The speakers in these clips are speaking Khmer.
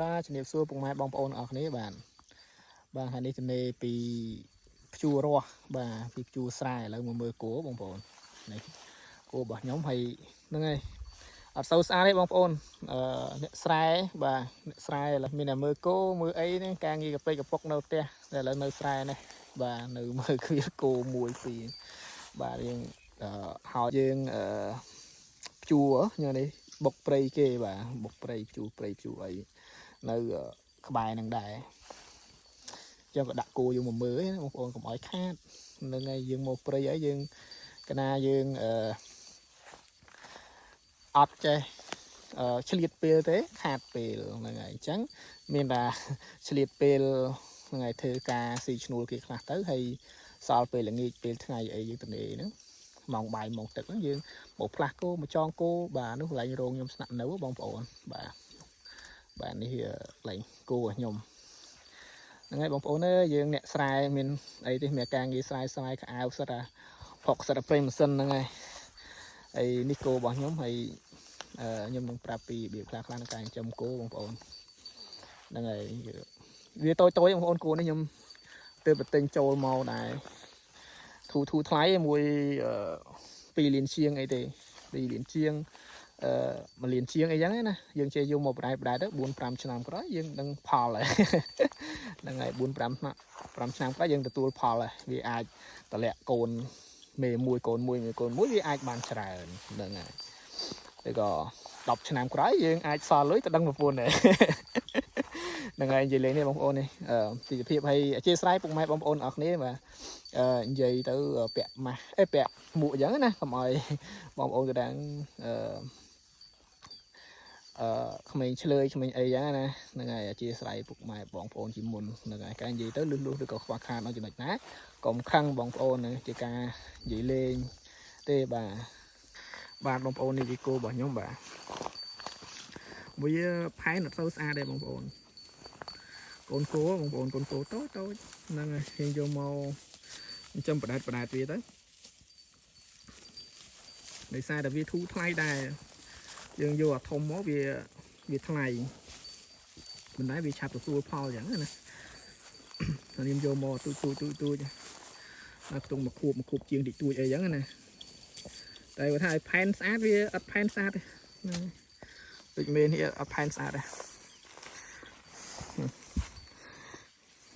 បាទជំរាបសួរពុកម៉ែបងប្អូនអរគ្នាបាទបាទហើយនេះទំនេរពីភ្ជួររាស់បាទពីភ្ជួរស្រែឥឡូវមកមើលគោបងប្អូននេះគោរបស់ខ្ញុំហើយហ្នឹងហើយអត់សូវស្អាតទេបងប្អូនអឺអ្នកស្រែបាទអ្នកស្រែឥឡូវមានតែមើលគោមើលអីហ្នឹងការងារកពេកកពុកនៅផ្ទះតែឥឡូវនៅស្រែនេះបាទនៅមើលគ្វាគោមួយពីរបាទយើងអឺហើយយើងអឺភ្ជួរញ៉ាំនេះបុកព្រៃគេបាទបុកព្រៃភ្ជួរព្រៃភ្ជួរអី នៅក្បែរនឹងដែរចឹងក៏ដាក់គោយើងមកមើលណាបងប្អូនកុំឲ្យខាតហ្នឹងហើយយើងមកព្រៃអីយើងកណាយើងអឺអត់ចេះអឺឆ្លៀតពេលទេខាតពេលហ្នឹងហើយអញ្ចឹងមានតែឆ្លៀតពេលហ្នឹងហើយធ្វើការស៊ីឈ្នួលគេខ្លះទៅហើយសល់ពេលល្ងាចពេលថ្ងៃអីយើងទៅនេះហ្នឹងម៉ោងបាយម៉ោងទឹកហ្នឹងយើងមកផ្លាស់គោមកចងគោបាទនោះកន្លែងរោងខ្ញុំស្នាក់នៅបងប្អូនបាទបាទនេះកន្លែងគោរបស់ខ្ញុំហ្នឹងហើយបងប្អូនអើយយើងអ្នកស្រែមានអីទេមានការងារស្រែស្រែខោអាវសិតអាផុកសិតអាប្រេងម៉ាស៊ីនហ្នឹងហើយហើយនេះគោរបស់ខ្ញុំហើយខ្ញុំនឹងប្រាប់ពីរបៀបខ្លះខ្លះក្នុងការចិញ្ចឹមគោបងប្អូនហ្នឹងហើយវាតូចតូចបងប្អូនគោនេះខ្ញុំទើបទៅទិញចូលមកដែរធូរធូរថ្លៃមួយ2លានជាងអីទេ2លានជាងអឺ1លានជាងអីចឹងណាយើងចេះយកមកប្រែប្រែទៅ4 5ឆ្នាំក្រោយយើងនឹងផលហើយហ្នឹងហើយ4 5ឆ្នាំ5ឆ្នាំក្រោយយើងទទួលផលហើយវាអាចតម្លាក់កូនមេមួយកូនមួយមេកូនមួយវាអាចបានច្រើនហ្នឹងហើយឬក៏10ឆ្នាំក្រោយយើងអាចសល់លុយទៅដឹងប្រពន្ធដែរហ្នឹងហើយនិយាយលេងនេះបងប្អូននេះអឺទិដ្ឋភាពហើយអធិស្ឋានពុកម៉ែបងប្អូនអរគ្នាបាទអឺនិយាយទៅពាក់ម៉ាស់អេពាក់មួកអញ្ចឹងណាកុំឲ្យបងប្អូនក៏ដឹងអឺអឺក្មេងឆ្លើយក្មេងអីចឹងណាហ្នឹងហើយអធិស្ឋានពុកម៉ែបងប្អូនជាមុនហ្នឹងហើយការនិយាយទៅលឺលុះឬក៏ខ្វះខាតដល់ចំណុចណាកុំខឹងបងប្អូនជាការនិយាយលេងទេបាទបាទបងប្អូននេះជាគោរបស់ខ្ញុំបាទវាផែនអត់សូវស្អាតទេបងប្អូនកូនគោបងប្អូនកូនគោតូចតូចហ្នឹងហើយយើងយកមកចិញ្ចឹមបដែតបដែតវាទៅដោយសារតែវាធូរថ្លៃដែរយើងយកអាធំមកវាវាថ្លៃមិនដែរវាឆាប់ទទួលផលអញ្ចឹងណាតែខ្ញុំយកមកទូចទូចទូចទូចដល់ខ្ទង់មួយខួបមួយខួបជាងតិចតួចអីចឹងណាតែគាត់ថាឲ្យផែនស្អាតវាអត់ផែនស្អាតទេហ្នឹងដូចមេនេះអត់ផែនស្អាតទេ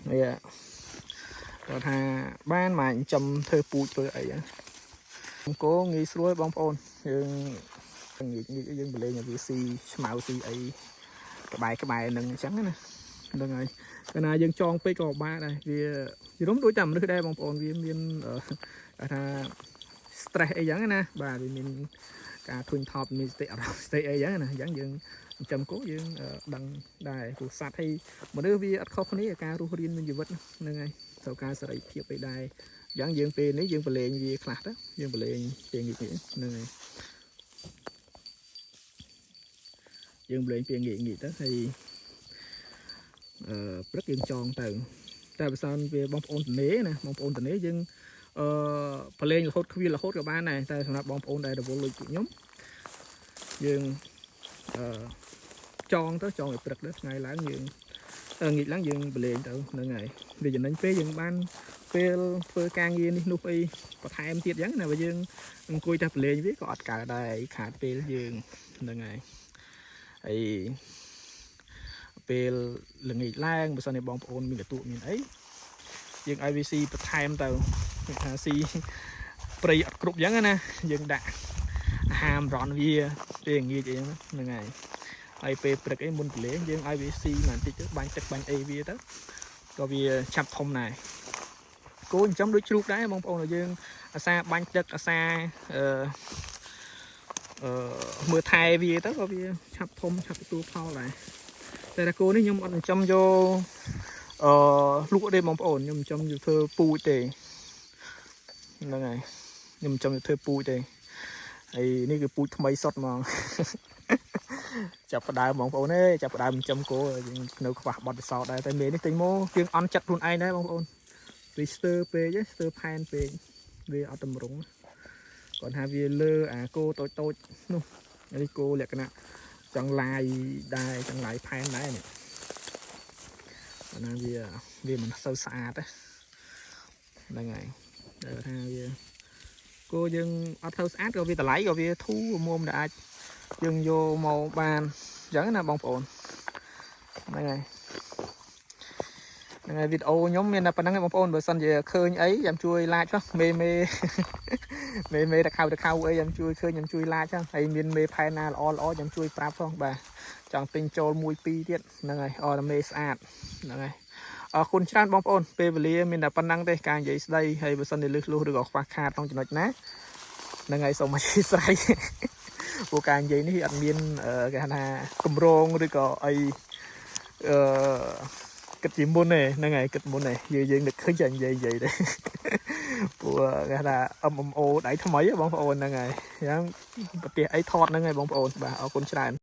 នេះគាត់ថាបានមកចិញ្ចឹមធ្វើពូជធ្វើអីហ្នឹងគោងាយស្រួលបងប្អូនយើងងាយងាយយើងបលេងឲ្យវាស៊ីឆ្មៅស៊ីអីក្បែរក្បែរនឹងអញ្ចឹងណាហ្នឹងហើយកាលណាយើងចងពេកក៏បាក់ដែរវាយរុំដូចតែមនុស្សដែរបងប្អូនវាមានគេថា stress អីចឹងណាបាទវាមានការធុញថប់មានសតិអារម្មណ៍សតិអីចឹងណាអញ្ចឹងយើងចិញ្ចឹមគោយើងដឹងដែរព្រោះសត្វហើយមនុស្សវាអត់ខុសគ្នាការរស់រានមានជីវិតហ្នឹងហើយត្រូវការសេរីភាពអីដែរអញ្ចឹងយើងពេលនេះយើងប្រឡែងវាខ្លះទៅយើងប្រឡែងពេលងាកងាកហ្នឹងហើយយើងប្រឡែងពេលងាកងាកទៅហើយអឺព្រឹកយើងចងទៅតែបើសិនវាបងប្អូនតនេណាបងប្អូនតនេយើងអឺប្រឡែងរហូតខ្វៀលរហូតក៏បានដែរតែសម្រាប់បងប្អូនដែលរវល់លុយពួកខ្ញុំយើងអឺចងទៅចងឲ្យព្រឹកទៅថ្ងៃឡើងយើងងាកឡើងយើងប្រឡែងទៅហ្នឹងហើយវាចំណេញពេលយើងបានពេលធ្វើការងារនេះនោះអីបន្ថែមទៀតអញ្ចឹងណាបើយើងអង្គុយតែប្រឡែងវាក៏អត់កើតដែរខាតពេលយើងហ្នឹងហើយហើយពេលល្ងាចឡើងបើសិនជាបងប្អូនមានកន្ទក់មានអីយើងឲ្យវាស៊ីបន្ថែមទៅគេថាស៊ីព្រៃអត់គ្រប់អញ្ចឹងណាយើងដាក់អាហាររន់វាពេលល្ងាចអីហ្នឹងហ្នឹងហើយហើយពេលព្រឹកអីមុនប្រឡែងយើងឲ្យវាស៊ីបន្តិចទៅបាញ់ទឹកបាញ់អីវាទៅក៏វាឆាប់ធំដែរគោចិញ្ចឹមដូចជ្រូកដែរបងប្អូនយើងអាសាបាញ់ទឹកអាសាអឺអឺមើលថែវាទៅក៏វាឆាប់ធំឆាប់ទទួលផលដែរតែតែគោនេះខ្ញុំអត់ចិញ្ចឹមយកអឺលក់ទេបងប្អូនខ្ញុំចិញ្ចឹមយកធ្វើពូជទេហ្នឹងហើយខ្ញុំចិញ្ចឹមយកធ្វើពូជទេហើយនេះគឺពូជថ្មីសុតហ្មង ចាប់ផ្ដើមបងប្អូនអើយចាប់ផ្ដើមចិញ្ចឹមគោយើងនៅខ្វះបទពិសោធន៍ដែរតែមេនេះទិញមកយើងអន់ចិត្តខ្លួនឯងដែរបងប្អូនវាស្ទើពេកស្ទើផែនពេកវាអត់តម្រង់គាត់ថាវាលើអាគោតូចតូចនោះនេះគោលក្ខណៈចង់ឡាយដែរចង់ឡាយផែនដែរនេះ ហ្នឹងវាវាមិនសូវស្អាតទេហ្នឹងហើយដែលថាវាគោយើងអត់សូវស្អាតក៏វាតម្លៃក៏វាធូរមុំដែលអាចយើងយកមកបានអញ្ចឹងណាបងប្អូនហ្នឹងហើយហ្នឹងហើយវីដេអូខ្ញុំមានតែប៉ុណ្្នឹងឯងបងប្អូនបើសិនជាឃើញអីចាំជួយ like ចុះមេមេ មេមេតខៅតខៅអីចាំជួយឃើញចាំជួយ like ចុះហើយមានមេផែនណាល្អល្អចាំជួយប្រាប់ផងបាទចង់ទិញចូលមួយពីរទៀតហ្នឹងហើយអរមេស្អាតហ្នឹងហើយអរគុណច្រើនបងប្អូនពេលវេលាមានតែប៉ុណ្្នឹងទេការនិយាយស្ដីហើយបើសិនជាលឹះលុះឬក៏ខ្វះខាតក្នុងចំណុចណាហ្នឹងហើយសូមអធិស្ឋាន ព្រោះការនិយាយនេះអត់មានគេហៅថាកម្រងឬក៏អីអឺគិតជាមុនទេហ្នឹងហើយគិតមុនទេយើងយើងនឹកឃើញចានិយាយនិយាយទេ ព្រោះគេហៅថា MMO ដៃថ្មីហ៎បងប្អូនហ្នឹងហើយអញ្ចឹងប្រទេសអីថតហ្នឹងហើយបងប្អូនបាទអរគុណច្រើន។